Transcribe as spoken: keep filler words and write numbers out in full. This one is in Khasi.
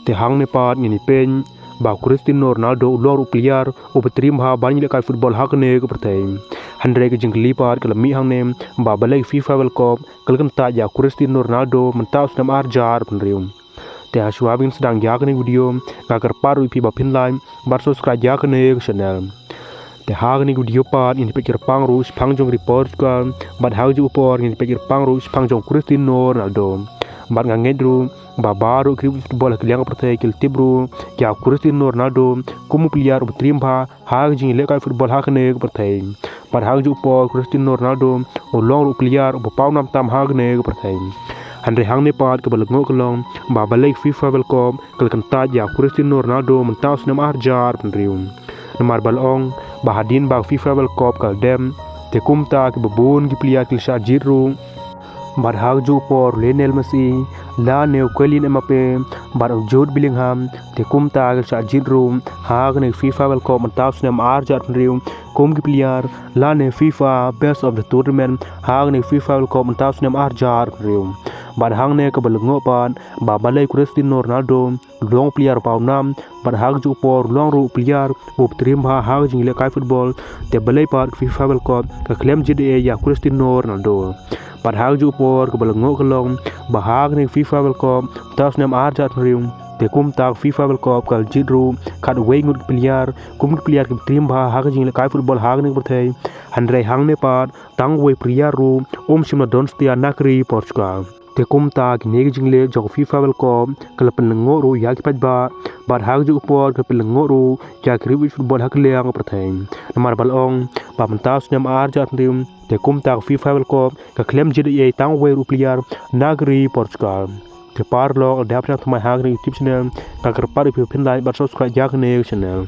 Te hangne pat ngin ïa peit ba Cristiano Ronaldo u long ruh u player uba triem bha ban ïalehkai football ha kane ka pyrthei. Hynrei ka jingkylli pat ka la mih hangne ba balei ka FIFA World Cup ka la kyntait ïa Cristiano Ronaldo mynta u snem ar hajar arphew hynriew. Te ha shuwa ba ngin sdang ïa kane ka video, nga kyrpad ruh ïa phi ba phin like bad subscribe ïa kane ka channel. Te ha kane ka video pat ngin ïa peit kyrpang ruh shaphang jong ka ri Portugal, bad ha kajuh ka por ngin ïa peit kyrpang ruh shaphang jong Cristiano Ronaldo. Bad nga ngeit ruh ba baroh ki riew football ha kylliang ka pyrthei ki la tip ruh ïa Cristiano Ronaldo kum u player uba triem bha ha ka jingïalehkai football ha kane ka pyrthei. Bad ha kajuh ka por Cristiano Ronaldo u long ruh u player uba pawnam tam ha kane ka pyrthei. Hynrei hangne pat kaba lyngngoh ka long ba balei ka FIFA World Cup ka la kyntait ïa Cristiano Ronaldo mynta u snem ar hajar arphew hynriew. Namar ba la ong ba hadien ba ka FIFA World Cup ka la dep, te kumta kiba bun ki player ki la shah jied ruh. Bad ha kajuh ka por u Lionel Messi lane u Kylian Mbappe bad u Jude Bellingham, te kumta ki la shah jied ruh ha kane ka FIFA World Cup mynta u snem ar hajar arphew hynriew kum ki player lane FIFA Best of the Tournament ha kane ka FIFA World Cup mynta u snem ar hajar arphew hynriew. Bad hangne kaba lyngngoh pat ba balei Cristiano Ronaldo u long u player pawnam, bad ha kajuh ka por u long ruh u player uba triem bha ha ka jingïalehkai football, te balei pat ka FIFA World Cup ka khlem jied ei ïa Cristiano Ronaldo. Bad ha kajuh ka por kaba lyngngoh ka long ba ha kane ka FIFA World Cup mynta u snem ar hajar arphew hynriew, te kumta ka FIFA World Cup ka la jied ruh khatwei ngut ki player kum ki player kiba triem bha ha ka jingïalehkai football ha kane ka pyrthei. Hynrei hangne pat tang uwei u player ruh um shym la don satia na ka ri Portugal. Te kumta kine ki jingleh jong ka FIFA World Cup ka la pynlyngngoh ruh ïa ki paidbah, bad ha kajuh ka por ka la pynlyngngoh ruh ïa ki riew football ha kylliang ka pyrthei. Namar ba la ong ba mynta u snem ar hajar arphew hynriew, te kumta ka FIFA World Cup ka khlem jied ei tang uwei ruh u player na ka ri Portugal. Te paralok, lada phi dang thymmai ha kane ka YouTube channel, nga kyrpad ïa phi ba phin like bad subscribe ïa kane ka channel.